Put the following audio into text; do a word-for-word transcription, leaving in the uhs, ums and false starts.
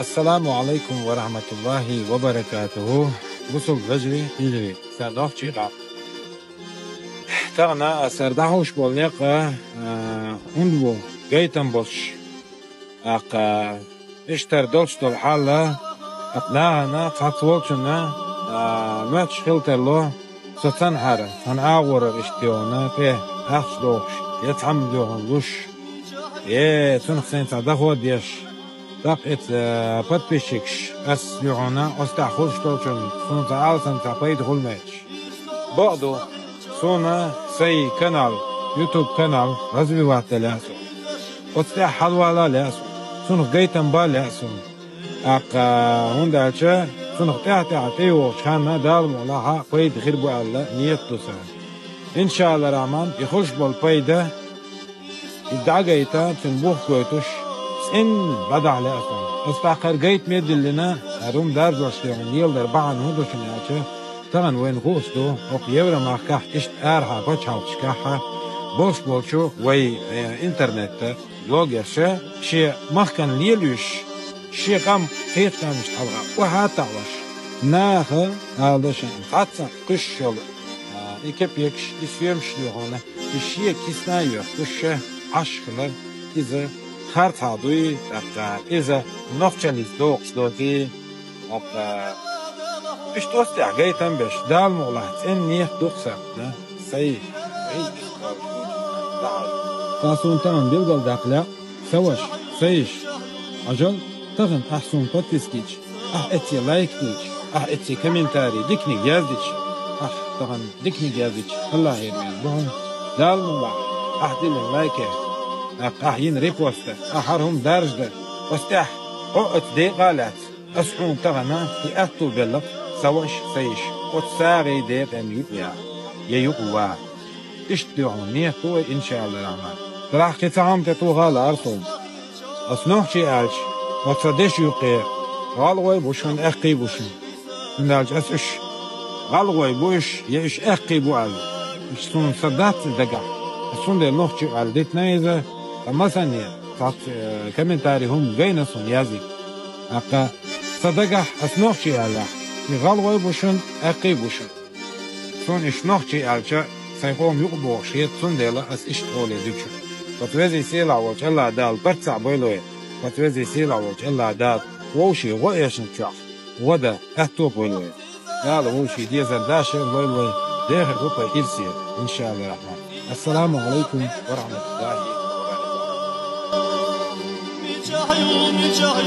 Ассаламу Ӏалайкум ва рахьматуллахӀи ва баракатухӀу. Бусулба вежарий, йижарий, са нохчий къам. Тахана ас ара дӀахьош болу некъ, а, хӀунда ву гайтам болуш. ТӀаккха иштта долуш долу хьал, тӀаккха нахана цхьацца волчунна, а, моьттуш хила тарло, со цхьанхьара, цхьана агӀорара иштта дуьйхьна, тӀе ахча дохуш, я цхьамма дуьйхьна луш, я цунах сайн цхьа доход деш, тӀаккха эца подписчикаш, ас дуьйхьна, оцу тӀехь хуьлуш долчунна, суна цхьа алсам цхьа пайда хуьлу моьттуш. Бакъ ду, суна сайн канал, YouTube канал развивать дан лаьа суна. Оцу тӀехь хьалавала лаьа суна. Цунах гайтам бан лаьа суна. ТӀаккха, хӀунда аьлча цунах тӀаьхьа-тӀаьхьа тӀейогӀучу ханна Дала мукълахь пайда хир бу аьлла, ният ду сан. Иншалла рахьман, и хуьлуш болу пайда, и дӀагайта, цуьнан бух гойтуш, цӀенна дӀадахьа лаьа суна. Аса тӀаккха хӀара гайтаме а диллина, хӀара хӀума даржош деран леладар бахьана хӀун ду шуна аьлча, тахана вайна хууш ду, хӀокху Евромахкахь, иштта арахьа пачхьалкхашкахь болуш болчу вай, э, интернетта блогерша шен махкана лелош, шен къам кхечу къаьмнашна хьалха охьа а таӀош, наха, ала дан шайна, цхьацца кхуьйсуш йолу, а, и кепекаш, и соьмаш дуьйхьна, и шен кисана а йоьхкуш, Ӏаш хилар, иза харцахьа дуй, тӀаккха иза нохчаллица дохуш доций, хӀокху, иштта оцу тӀехь гайтам беш, Дала мукълахь цӀена ният ду-кх сан, да, сайн, сайн. Ткъа суна тахана билгалдаккха лаьа, сан ваша, сан йиша. Хьажал, тахана ахь суна подписка йича, ахь эцце лайк дича, ахь эцце комментарий диканиг яздича, ахь тахана диканиг яздича, Аллахьера веза бу хьуна. Дала мукълахь, ахь диллина лайке, тӀаккха ахь йина репосте, ахь хӀара хӀума даржаде, оцу тӀехь хьо оцу декъа а лаьцна, ас хьуна тахана и аьтту белла-кх, сан ваша, сан йиша, оцу сагӀин декъан юкъа яха, я юкъа ваха. Иштта дуьйхьна ният ду вай, иншалла рахьман. Делахь кхин цхьа хӀума тӀетоха а лаьара суна. Ас нохчий аьлча, оцу сан дешна юккъе гӀалгӀай бу шуна, аьккхий бу шуна. ХӀунда аьлча ас уьш гӀалгӀай бу уьш, я уьш аьккхий бу аьлла. Уьш суна сан дац и дагахь. Ас цундела нохчий аьлла дитина иза, ткъа масане цхьацца, э, комментарий хӀума гайна суна язйина. ТӀаккха сан дагахь ас нохчий аьллехь, и гӀалгӀай бу шуна, аьккхий бу шуна. Суна иштта нохчий аьлча, сайн къоман юкъа бохуш хета, цундела ас иштта олий дуьйцу. Оцу везий сийлахь волчу Аллахь Дала барт цхьаъ бойла вай. Оцу везий сийлахь волчу Аллахь Дала вовшийн гӀо эшначохь гӀо дан аьтто а бойла вай. Дала вовшийн дезар дашар лойла вай. Дехар ву пай ирсе, иншалла рахьман. Ассаламу Ӏалайкум ва рахьматуллахӀи ва баракатухӀу.